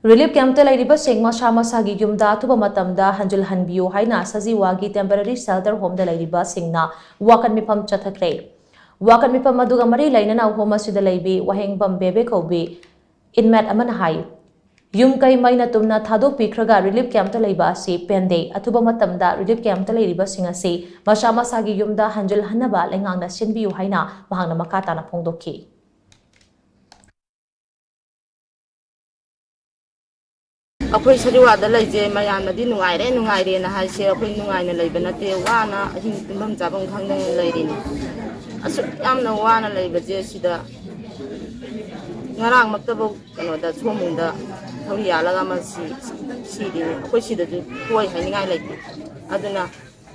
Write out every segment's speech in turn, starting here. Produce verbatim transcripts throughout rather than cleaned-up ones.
Relief ꯀꯦꯝꯞꯇ ꯂꯩꯔꯤꯕꯁꯤꯡ ꯃꯁꯥ ꯃꯁꯥꯒꯤ ꯌꯨꯝꯗ ꯑꯊꯨꯕ ꯃꯇꯝꯗ ꯍꯟꯖꯤꯜꯍꯟꯕꯤꯌꯨ ꯍꯥꯏꯅ ꯁꯖꯤꯋꯥꯒꯤ ꯇꯦꯝꯄꯔꯦꯔꯤ ꯁꯦꯜꯇꯔ ꯍꯣꯝꯗ ꯂꯩꯔꯤꯕꯁꯤꯡꯅ ꯋꯥꯀꯠ ꯃꯤꯐꯝ ꯆꯠꯊꯈ꯭ꯔꯦ꯫ ꯋꯥꯀꯠ ꯃꯤꯐꯝ ꯑꯗꯨꯒ ꯃꯔꯤ ꯂꯩꯅꯅ ꯍꯣꯝ ꯑꯁꯤꯗ ꯂꯩꯕꯤ ꯋꯥꯍꯦꯡꯕꯝ ꯕꯦꯕꯦ ꯀꯧꯕꯤ ꯏꯟꯃꯦꯠ ꯑꯃꯅ ꯍꯥꯏ, ꯌꯨꯝ ꯀꯩ ꯃꯩꯅ ꯇꯨꯝꯅ ꯊꯥꯗꯣꯛꯄꯤꯈ꯭ꯔꯒ ꯔꯤꯂꯤꯐ ꯀꯦꯝꯞꯇ ꯂꯩꯕ ꯑꯁꯤ ꯄꯦꯟꯗꯦ꯫ ꯑꯊꯨꯕ ꯃꯇꯝꯗ ꯔꯤꯂꯤꯐ ꯀꯦꯝꯞꯇ ꯂꯩꯔꯤꯕꯁꯤꯡ ꯑꯁꯤ ꯃꯁꯥ ꯃꯁꯥꯒꯤ ꯌꯨꯝꯗ ꯍꯟꯖꯤꯜꯍꯟꯅꯕ ꯂꯩꯉꯥꯛꯅ ꯁꯤꯟꯕꯤꯌꯨ ꯍꯥꯏꯅ ꯃꯍꯥꯛꯅ ꯃꯈꯥ ꯇꯥꯅ ꯐꯣꯡꯗꯣꯛꯈꯤ꯫ ꯑꯩꯈꯣꯏ ꯁꯖꯤꯋꯥꯗ ꯂꯩꯁꯦ ꯃꯌꯥꯝꯅꯗꯤ ꯅꯨꯡꯉꯥꯏꯔꯦ, ꯅꯨꯡꯉꯥꯏꯔꯦꯅ ꯍꯥꯏꯁꯦ, ꯑꯩꯈꯣꯏ ꯅꯨꯡꯉꯥꯏꯅ ꯂꯩꯕ ꯅꯠꯇꯦ, ꯋꯥꯅ ꯑꯍꯤꯡ ꯇꯨꯝꯐꯝ ꯆꯥꯐꯝ ꯈꯪꯗꯅ ꯂꯩꯔꯤꯅꯤ꯫ ꯑꯁꯨꯛ ꯌꯥꯝꯅ ꯋꯥꯅ ꯂꯩꯕꯁꯦ ꯁꯤꯗ ꯉꯔꯥꯡꯃꯛꯇꯐꯧ ꯀꯩꯅꯣꯗ ꯁꯣꯝꯕꯨꯡꯗ ꯊꯧꯔꯤ ꯌꯥꯜꯂꯒ ꯑꯃ ꯁꯤ-, ꯁꯤꯔꯤꯅꯤ꯫ ꯑꯩꯈꯣꯏ ꯁꯤꯗꯁꯨ ꯊꯣꯛꯏ ꯍꯥꯏꯅꯤꯡꯉꯥꯏ ꯂꯩꯇꯦ꯫ ꯑꯗꯨꯅ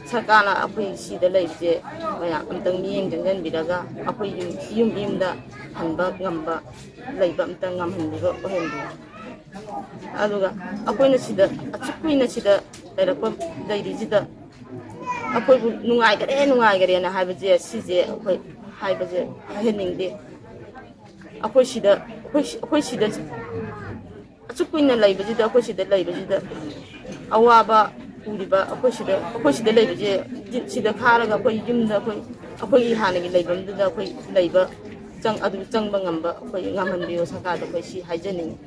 ꯁꯔꯀꯥꯔꯅ ꯑꯩꯈꯣꯏ ꯁꯤꯗ ꯂꯩꯕꯁꯦ ꯃꯌꯥꯝ ꯑꯝꯇꯪ ꯃꯤꯠꯌꯦꯡ ꯆꯪꯁꯤꯟꯕꯤꯔꯒ ꯑꯩꯈꯣꯏ ꯌꯨꯝ, ꯌꯨꯝ ꯌꯨꯝꯗ ꯍꯟꯕ ꯉꯝꯕ, ꯂꯩꯕ ꯑꯝꯇꯪ ꯉꯝꯍꯟꯕꯤꯕ ꯑꯣꯏꯍꯟꯕꯤꯌꯨ꯫ ꯑꯗꯨꯒ ꯑꯩꯈꯣꯏꯅ ꯁꯤꯗ ꯑꯁꯨꯛ ꯀꯨꯏꯅ ꯁꯤꯗ ꯂꯩꯔꯛꯄ, ꯂꯩꯔꯤꯁꯤꯗ ꯑꯩꯈꯣꯏꯕꯨ ꯅꯨꯡꯉꯥꯏꯈꯔꯦ, ꯅꯨꯡꯉꯥꯏꯈꯔꯦꯅ ꯍꯥꯏꯕꯁꯦ, ꯁꯤꯁꯦ ꯑꯩꯈꯣꯏ ꯍꯥꯏꯕꯁꯦ ꯍꯥꯏꯍꯟꯅꯤꯡꯗꯦ꯫ ꯑꯩꯈꯣꯏ ꯁꯤꯗ, ꯑꯩꯈꯣꯏ ꯁꯤ-, ꯑꯩꯈꯣꯏ ꯁꯤꯗ ꯑꯁꯨꯛ ꯀꯨꯏꯅ ꯂꯩꯕꯁꯤꯗ, ꯑꯩꯈꯣꯏ ꯁꯤꯗ ꯂꯩꯕꯁꯤꯗ ꯑꯋꯥꯕ ꯎꯔꯤꯕ ꯑꯩꯈꯣꯏ ꯁꯤꯗ, ꯑꯩꯈꯣꯏ ꯁꯤꯗ ꯂꯩꯕꯁꯦ, ꯁꯤꯗ ꯈꯥꯔꯒ ꯑꯩꯈꯣꯏ ꯌꯨꯝꯗ ꯑꯩꯈꯣꯏ, ꯑꯩꯈꯣꯏꯒꯤ ꯍꯥꯟꯅꯒꯤ ꯂꯩꯐꯝꯗꯨꯗ ꯑꯩꯈꯣꯏ ꯂꯩꯕ ꯆꯪ-, ꯑꯗꯨ ꯆꯪꯕ ꯉꯝꯕ ꯑꯩꯈꯣꯏ ꯉꯝꯍꯟꯕꯤꯌꯨ ꯁꯔꯀꯥꯔꯗ, ꯑꯩꯈꯣꯏ ꯁꯤ ꯍꯥꯏꯖꯅꯤꯡꯉꯤ꯫